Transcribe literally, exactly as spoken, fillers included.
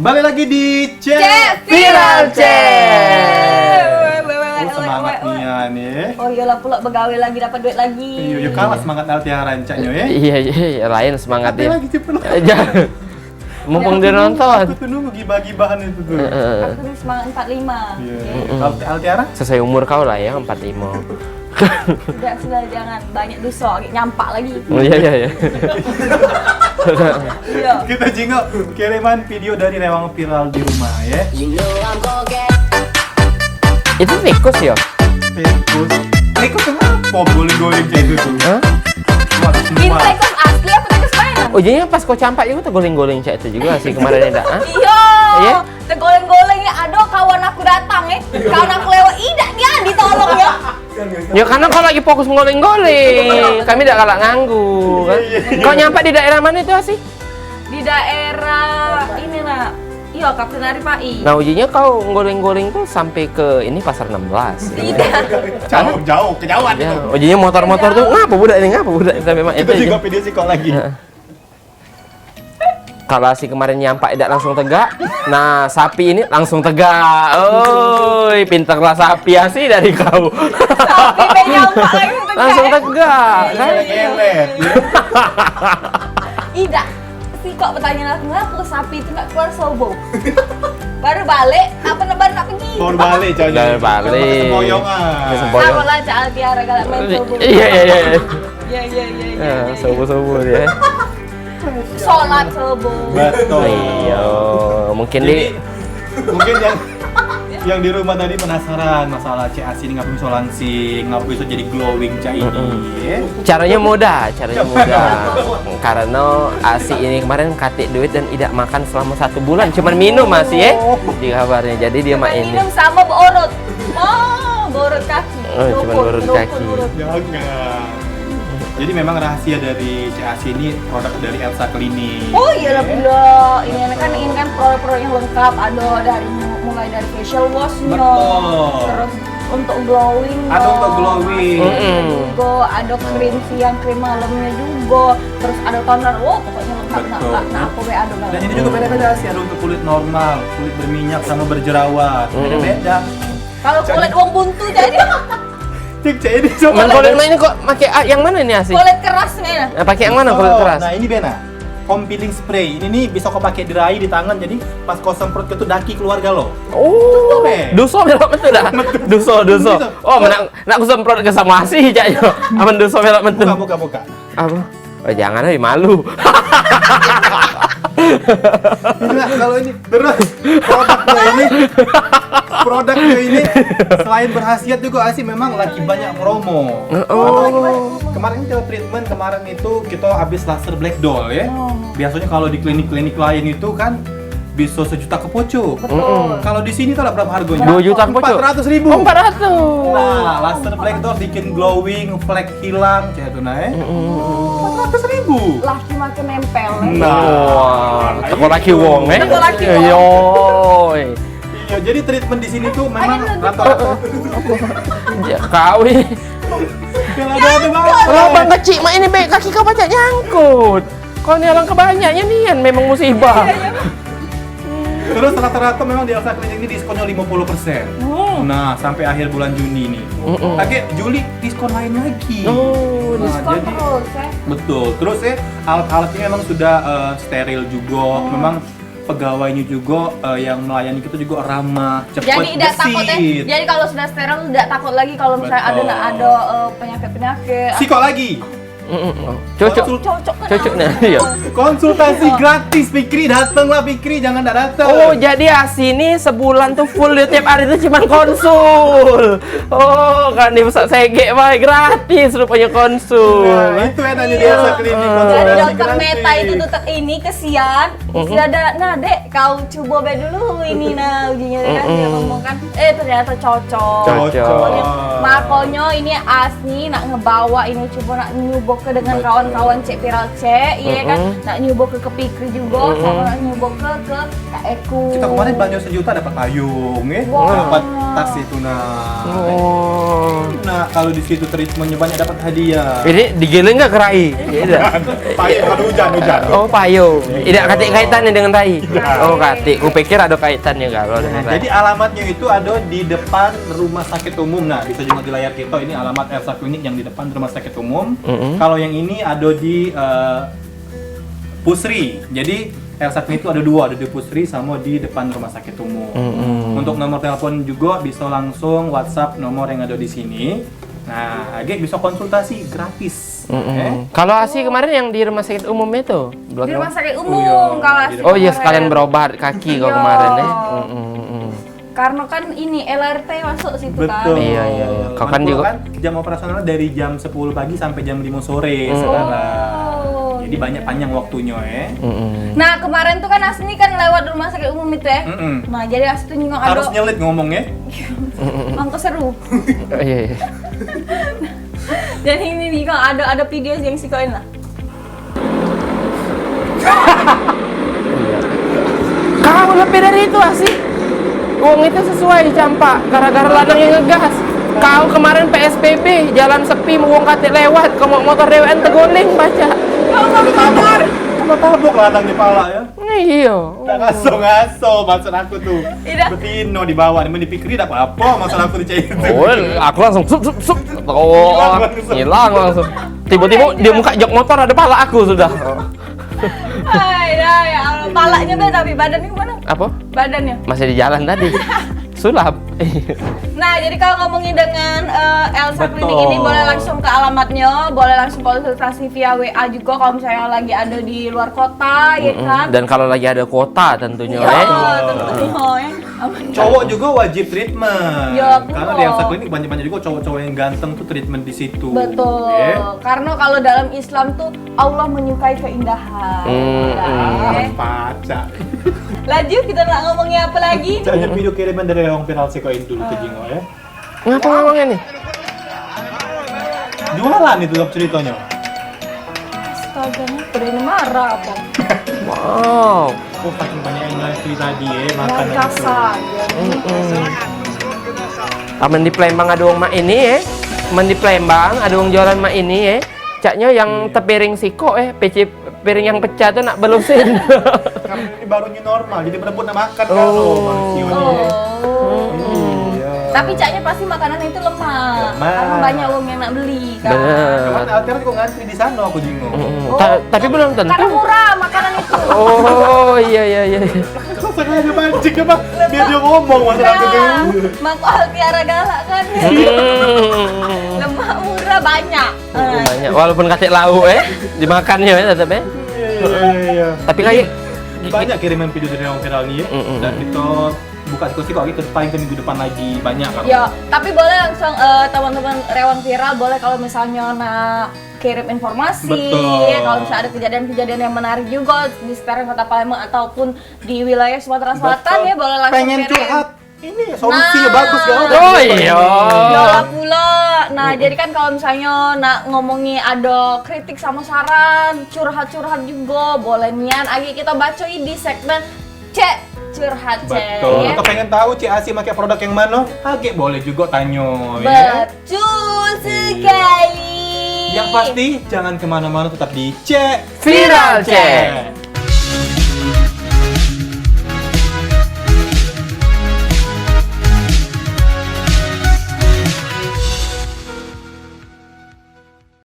Balik lagi di Cek Cek Viral Viral Cek. Cek. Weh, weh, weh, Oh, weh, semangat weh, weh. Nian, ye. Oh, iyalah pula begawe lagi, dapat duit lagi. Iya, ya kalah semangat Altiara, encaknyo, ye. Iya, iya, iya, lain semangat Apa dia. Lagi, Cep? Eh, jangan. Mumpung dia nonton. Aku tuh nunggu gibah-gibahan itu tuh. Heeh. Aku tuh semangat empat lima. Iya. Oke. Mm-mm. Kalau Altiara? Sesuai umur kau lah ya, empat lima. Udah, sudah, jangan banyak dosa, nyampak lagi. Oh, iya, iya, iya. Iya. Kita jingok kiriman video dari lewang viral di rumah, ya. Itu tikus ya? Tikus. Tikus kenapa? Boleh goreng kayak gitu tuh. Hah? Wah, ini semua. Tikus asli apa tikus mainan? Oh, jadi pas kau campak juga tuh goreng-goreng cak itu juga sih kemarin, ndak? Hah? Iya. Iya? Tegoleng-goleng ya, aduh, kawan aku datang, eh. Kawan aku lewat, idak dia ditolong ya. Ya karena kau lagi fokus ngoleng-ngoleng, kami dak galak nganggu kan. Kau nyampak di daerah mana itu, Asi? Di daerah ini, nak. Iya, Kapten Ari Pai. Nah, ujinya kau ngoleng-ngoleng tuh sampai ke ini Pasar enam belas. Tidak. Jauh, jauh, kejauhan Ya, itu. Ujinya motor-motor tuh ngapa budak ini, ngapa budak sampai mak Kita itu juga aja. Video sih kok lagi. Heeh. Kalau si kemarin nyampak idak langsung tegak, nah sapi ini langsung tegak. Oi, pinterlah sapi asi dari kau. Sapi be nyampak langsung tegak. Langsung tegak, kan? Iya, iya. Melet. Idak, si kok pertanyaan aku, ngapa sapi itu nggak keluar sobo? Baru balik, apa nak, baru nak pergi? Baru balik, jangan. Baru balik. Pakai semboyongan. Pakai semboyong. Sama lah, Cak Altiara galak main sobo. Iya, iya, iya, iya. Iya, iya, iya, iya, Ya, iya. Sobo-sobo dia. Sholat subuh. Betul. Iya, mungkin Jadi, di mungkin yang yang di rumah tadi penasaran masalah Cek Asi ini ngapa bisa langsing, ngapa bisa jadi glowing cak ini. Mm-mm. Ya. Caranya mudah, caranya mudah. Karena Asi ini kemarin katik duit dan idak makan selama satu bulan, cuman minum masih, eh. Di kabarnya. Jadi dia Cuman mak ini. Minum sama beorot. Oh, beorot kaki. Oh, cuman Rukun, beorot rukun, kaki. Rukun. Jangan. Jadi memang rahasia dari Cek Asi ini produk dari Elsa Clinic. Oh iyalah pula, ini kan, ini kan produk-produk yang lengkap, ada dari mu-, mulai dari facial wash-nya, Betul. terus untuk glowing Ada untuk glowing. Mm-mm. juga, ada krim siang, krim malamnya juga, terus ada toner, wah pokoknya lengkap, nak, Betul. nak, nak apa be ada. Dan ini juga beda-beda sih, ada untuk kulit normal, kulit berminyak sama berjerawat, Mm-mm. beda-beda. Kalau Cak kulit ini. Wong buntu jadi. Cek, cek ini coba Cuman lagi. Kulit main kok pakai, ah, yang mana ini asli? Kulit keras nih. Nah, pakai yang mana kulit Oh, keras? Nah, ini bena. Foam peeling spray. Ini nih bisa kau pakai di rai, di tangan. Jadi pas kau semprot ke tu daki keluar galo. Oh. Betul, be? Dosa belok betul dah. Betul. Dosa, dosa. Betul. Oh, nak, nak aku semprot ke sama asli cak yo. Aman dosa belok betul. Buka, buka, buka. Apa? Oh, jangan, eh, malu. Enggak, kalau ini terus produknya ini, produknya ini selain berkhasiat juga asik memang lagi banyak promo. Oh. Kemarin kita treatment kemarin itu kita habis laser black doll ya. Oh. Biasanya kalau di klinik-klinik lain itu kan bisa sejuta ke pucuk. Betul. Mm-mm. Kalau di sini tuh lah berapa harganya? Dua juta ke pucuk. Empat ratus ribu. Oh, empat ratus. Nah, laser black doll bikin glowing, flek hilang, cak itu nah, eh. Mm-mm. Empat ratus ribu. Laki makin nempel, eh. Nah. Wah, teko laki wong, eh. Teko laki wong. Yoi. Iya, jadi treatment di sini tuh memang Ayo, rata-rata. Ya, kau ini. Kalau ada, ada, Bang. Kalau abang kecil mak ini baik kaki kau banyak nyangkut. Kau ni alangkah banyaknya nian memang musibah. Terus rata-rata memang di Elsa Clinic ini diskonnya lima puluh persen. Hmm. Nah, sampai akhir bulan Juni ini. Mm-mm. Lagi Juli diskon lain lagi. Oh, Nah, diskon jadi terus, ya? Betul. Terus, eh, alat-alatnya memang sudah, eh, steril juga. Hmm. Memang pegawainya juga, eh, yang melayani kita juga ramah, cepat, Jadi tidak takut, eh. gesit. Jadi kalau sudah steril tidak takut lagi kalau misalnya ada Betul. nak ada, eh, penyakit-penyakit. Sikok lagi. Mm-mm. Cocok. Konsul- Cocok kan? Cocok nah, iya. Konsultasi Oh. gratis, Fikri. Datanglah, Fikri. Jangan tak datang. Oh, jadi Asi ni sebulan tuh full dia tiap hari tuh cuman konsul. Oh, kan dia besar segek bae gratis rupanya konsul. Nah, itu enaknya di Elsa Clinic, Jadi konsultasi dokter gratis. Meta itu tuh tek ini kesian. Terus Mhm. dia ada, "Nah, Dek, kau cuba be dulu ini, nah," ujinya kan. Dia Mm-mm. ngomong kan, eh, ternyata cocok. Cocok. Cocok. Makanya ini Asi nak ngebawa ini, cuba nak nyuba ke dengan kawan-kawan Cek Viral Cek, iye kan? Mm-mm. Nak nyubo ke, ke Fikri jugo, mm-mm, samo nak nyubo ke, ke Kak Eku. Kita kemarin belanja sejuta dapat payung, eh? Wah. Dapat tas itu, nah. Oh. Nah, kalau di situ treatmentnya banyak, dapat hadiah. Ini digiling nggak ke rai? Tidak. Payung kalau hujan, hujan. Oh, payung. Tidak katik kaitannya dengan rai. Tidak. Oh, katik. Kupikir ada kaitannya kalau dengan rai. Nah, jadi alamatnya itu ada di depan rumah sakit umum. Nah, bisa juga di layar kita, ini alamat Elsa Klinik yang di depan rumah sakit umum. Mm-mm. Kalau yang ini ada di, eh, Pusri. Jadi, Elsa Klinik itu ada dua, ada di Pusri sama di depan rumah sakit umum. Mm-mm. Untuk nomor telepon juga bisa langsung WhatsApp nomor yang ada di sini. Nah, agek bisa konsultasi gratis. Mm-mm. Eh? Kalau asi kemarin yang di rumah sakit umum itu, belum. Di rumah sakit umum, oh, iya, kalau asi kemarin. Oh iya, sekalian berobat kaki kau kemarin, eh. Iya. Mm-mm, mm-mm. Karena kan ini L R T masuk situ kan. Betul. Iya, iya, iya. Kau kan juga kan jam operasional dari jam sepuluh pagi sampai jam lima sore sekarang. Oh. Jadi banyak panjang waktunya, eh. Mm-mm. Nah, kemarin tuh kan Asni kan lewat rumah sakit umum itu, eh. Mm-mm. Nah, jadi Asni tuh nyingok. Harus ada nyelit ngomong, eh. Mangko seru. Iya, iya. Jadi ini nih, kok ada, ada video yang sikoin lah. Kau lebih dari itu, Asi. Wong itu sesuai campak, gara-gara lanang yang ngegas. Kau kemarin P S B B, jalan sepi, wong katik lewat, kau mau motor dewekan teguling, baca. Kau mau motor. Kena tabok lanang di pala, ya. Iya. Tak ngaso-ngaso, maksud aku tuh. Iya. Betino di bawah, men dipikiri tak apa-apa, maksud aku tuh cak itu. Oh, aku langsung sup, sup, sup. Oh, hilang langsung. Hilang langsung. Tiba-tiba dia buka jok motor, ada pala aku sudah. Hai, hai, ya Allah. Palanya beda, tapi badannya kemana? Apa? Badannya. Masih di jalan tadi. Sulap. Nah, jadi kalau ngomongin dengan, eh, Elsa Klinik ini, betul, boleh langsung ke alamatnya, boleh langsung konsultasi via W A juga kalau misalnya lagi ada di luar kota, ya kan? Mm-mm. Dan kalau lagi ada kuota tentunya, ya, eh. Tentunya, ya. Aman. Cowok juga wajib treatment. Ya, karena di Elsa Klinik banyak-banyak juga cowok-cowok yang ganteng tuh treatment di situ. Betul. Ya. Karena kalau dalam Islam tuh Allah menyukai keindahan. Hmm, ya, hmm. Eh. Pacak. Laju kita nak ngomongin apa lagi? Banyak video kiriman dari orang viral siko dulu ke Jingo, ya. Ngapa ngomongnya nih? Jualan itu ceritanya. Astaga, nih, pada ini marah apa? Wow. Oh, paling banyak yang ngantri tadi, ya, makan itu. Kasar, ya. Mm-mm. Amen di Palembang ada wong mak ini, eh. Amen di Palembang ada wong jualan mak ini, eh. Caknyo yang tepiring sikok, eh, peci piring yang pecah tu nak belusin. Karena ini baru new normal, jadi berebut nak makan kan, oh, manusia ni. Oh. Iya. Tapi caknyo pasti makanan itu lemak. Lemak. Karena banyak wong yang nak beli kan. Bener. Cuman Alter kok ngantri di sana, aku jingok. Mm-mm. Oh. Ta-, tapi belum tentu. Karena murah makanan itu. Oh, iya, iya, iya. Kok sengaja mancing apa? Biar dia ngomong masalah itu. Nah, Mak Altiara galak kan. Mm-mm. Lemak murah banyak. Banyak. Walaupun katik lauk, eh, dimakannya, eh, tetep, eh. Iya, iya, iya, iya. Tapi kayak banyak kiriman video dari Rewang Viral nih, ya. Mm, mm, mm. Dan kita buka sikok-sikok lagi, ke depan, ke minggu depan lagi banyak kan. Ya, tapi boleh langsung, eh, teman-teman Rewang Viral, boleh kalau misalnya nak kirim informasi, betul, kalau misalnya ada kejadian-kejadian yang menarik juga di sekitaran Kota Palembang ataupun di wilayah Sumatera Selatan, betul, ya, boleh langsung kirim. Pengen curhat. Ini solusinya bagus, gak ada. Oh, iya. Yolah pula. Nah, jadi kan kalau misalnya nak ngomongi ada kritik sama saran, curhat-curhat juga, boleh nian. Agi kita bacoi di segmen Cek Curhat, Cek. Betul. Ya. Atau pengen tahu Cek Asi pakai produk yang mana? Agi boleh juga tanyo, ya. Betul sekali. Yang pasti, jangan kemana-mana, tetap di Cek Viral, Cek.